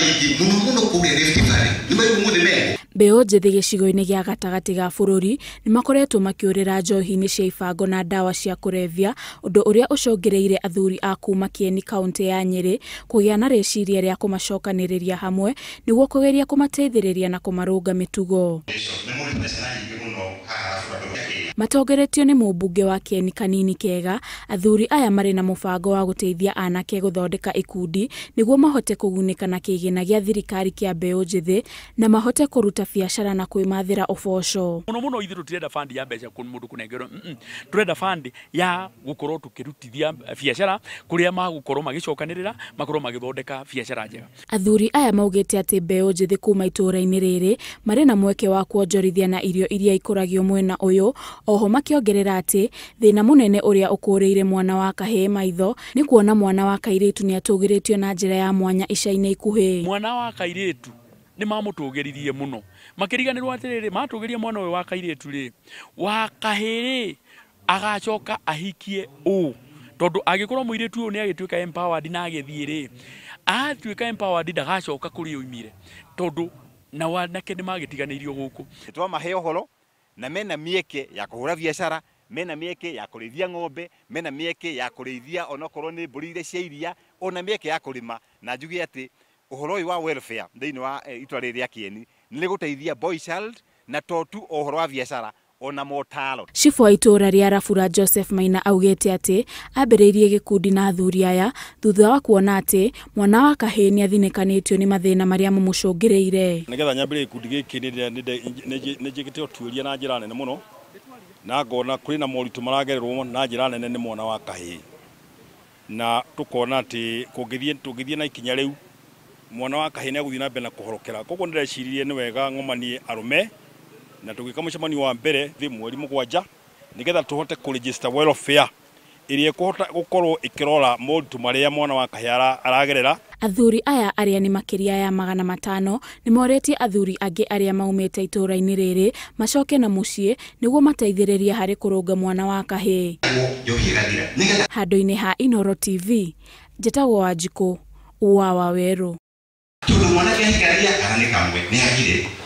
maingĩ mũno mũno kũrĩa Rift Valley nĩ maigua mũthĩ mengo. Mbeũ njĩthĩ gĩcigo-inĩ gĩa gatagatĩ ga bũrũri nĩ makoretwo makĩũrĩra njohi-inĩ cia ibango na ndawa cia kũrebia, ũndũ ũrĩa ũcũngĩrĩirie athuri a kuma Kieni kaũntĩ ya Nyĩrĩ kũgĩa na rĩciria rĩa kũmacokanĩrĩria hamwe nĩguo kũgeria kũmateithĩrĩria na kũmarũnga mĩtugo. Matongoretio nĩ mũmbunge wa Kieni Kanini Kega, athuri aya marĩ na mũbango wa gũteithia anake gũthondeka ikundi nĩguo mahote kũgunĩka na kĩgĩna gĩa thirikari kĩa mbeũ njĩthĩ na mahote kũruta biacara na kwĩmathĩra ũboco. Mũno mũno ithuĩ tũtirenda fund ya mbeca mũndũ kũnengerwo, tũrenda fund ya gũkorwo tũkĩrutithia biacara kũrĩa magũkorwo magĩcokanĩrĩra makorwo magĩthondeka biacara njega. Athuri aya maugĩte atĩ mbeũ njĩthĩ kuma itũũra-inĩ rĩrĩ marĩ na mweke wa kuonjorithia na irio iria ikũragio mwena ũyũ, oho makĩongerera atĩ thĩna mũnene ũrĩa ũkũrĩire mwana wa kahĩĩ maitho nĩ kuona mwana wa kairĩtu nĩ atũgĩrĩtio na njĩra ya mwanya ica-inĩ ikuhĩ. Mwana wa kairĩtu nĩ mamũtũgĩririe mũno, makĩriganĩrwo atĩrĩrĩ, matũgĩria mwana ũyũ wa kairĩtu rĩ, wa kahĩĩ rĩ agacoka ahikie ũ, tondũ angĩkorwo mũirĩtu ũyũ nĩ agĩtuĩka empowered na agĩthiĩ rĩ, atuĩka empowered ndagacoka kũrĩa oimire, tondũ na wanake nĩ magĩtiganĩirio gũkũ. Twamahe ũhoro na mena mĩeke ya kũhũra biacara, mena mĩeke ya kũrĩithia ng'ombe, mena mĩeke ya kũrĩithia onokorwo nĩ mbũri iria cia iria, ona mĩeke ya kũrĩma. Na njuge atĩ ũhoro ũyũ wa welfare thĩinĩ wa itũra rĩrĩ rĩa Kieni nĩ gũteithia boy child, na to tu ũhoro wa biacara ona motaro. Cibũ wa itũũra rĩa Rabura Joseph Maina augĩte atĩ ambĩrĩirie gĩkundi na athuri aya thutha wa kuona atĩ mwana wa kahĩĩ nĩ athinĩkanĩtio nĩ mathĩna marĩa mamũcũngĩrĩire. Nĩgetha nyambĩrĩrie gĩkundi gĩkĩ nĩ njĩkĩte ũtuĩria na njĩra nene mũno, na ngona kũrĩ na moritũ maragererwo na njĩra nene nĩ mwana wa kahĩĩ, na tũkona atĩ tũngĩthiĩ na ikinya rĩu mwana wa kahĩĩ nĩ egũthiĩ na mbere na kũhorokera. Koguo nĩndeciririe nĩ wega ng'omanie arũme na tũgĩka mũcemanio wa mbere thĩ mweri 7 nĩgetha tũhote kũregister welfare ĩrĩa ĩkũhota gũkorwo ĩkĩrora moritũ marĩa mwana wa kahĩĩ aragerera. Athuri aya arĩa nĩ makĩria ya 500 nĩ moretie athuri angĩ arĩa maumĩte itũũra-inĩ rĩrĩ macoke na mũciĩ nĩguo mateithĩrĩrie harĩ kũrũnga mwana wa kahĩĩ. Handũ-inĩ ha Inooro TV, njĩtagwo Wanjikũ wa Wawerũ. Tondũ mwanake ahikagia kana nĩ kamwe nĩ agire.